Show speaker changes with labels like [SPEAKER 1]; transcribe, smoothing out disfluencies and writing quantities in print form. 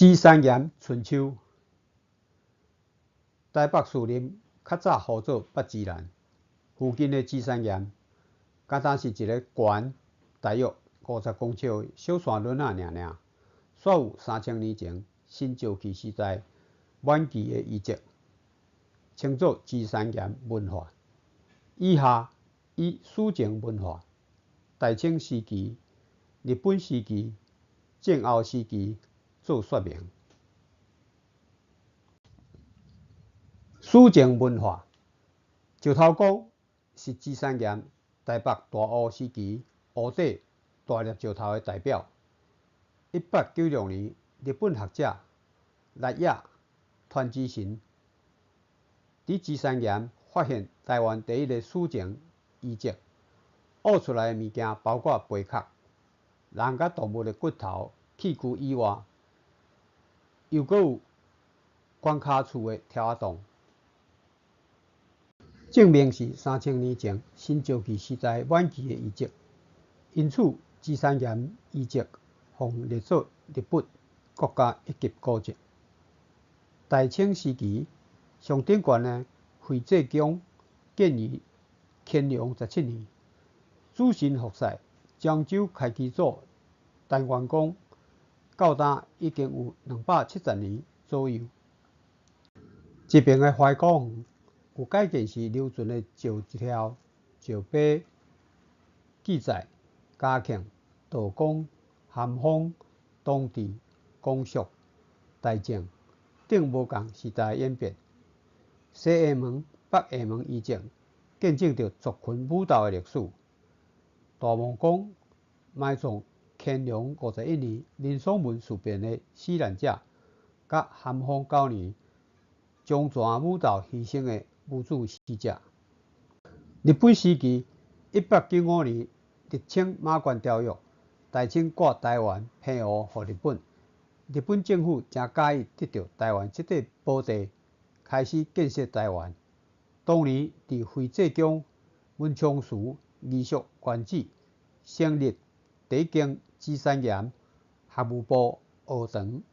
[SPEAKER 1] 芝山岩春秋，台北士林較早號做北芝蘭，附近的芝山岩，敢若是一个懸大約50公尺的小山崙仔爾爾，煞有3000年前新石器時代晚期的遺跡，稱做芝山岩文化。以下以史前文化、大清時期、日本時期、戰後時期做說明。史前文化，石頭公是芝山岩台北大湖時期湖底大粒石頭的代表。1896年，日本學者瀨野團之神佇芝山岩發現台灣第一个史前遺跡，挖出來的物件包括貝殼、人佮動物的骨頭、器具以外，又閣有關跤厝的柱仔洞，證明是3000年前新石器時代晚期的遺跡。因此，芝山岩遺跡予列做日本國家一級古蹟。大清時期，上頂懸的惠濟宮建於乾隆17年，主神復賽漳州開基祖陳元光，到今已經有270年左右。這爿的懷古園有改建時留存的石條、石碑，記載嘉慶、道光、咸豐、同治、光緒、大正等無仝時代演變。西下門、北下門遺跡見證著族群武鬥的歷史。大望宮埋葬乾隆51年林爽文事變的死難者，佮咸豐9年漳泉武鬥犧牲的無主死者。日本時期，1895年日清馬關條約，大清割台灣澎湖予日本。日本政府誠佮意得著台灣這塊寶地，開始建設台灣。當年佇惠濟宮文昌祠藝術原址成立第一間芝山岩學務部學堂。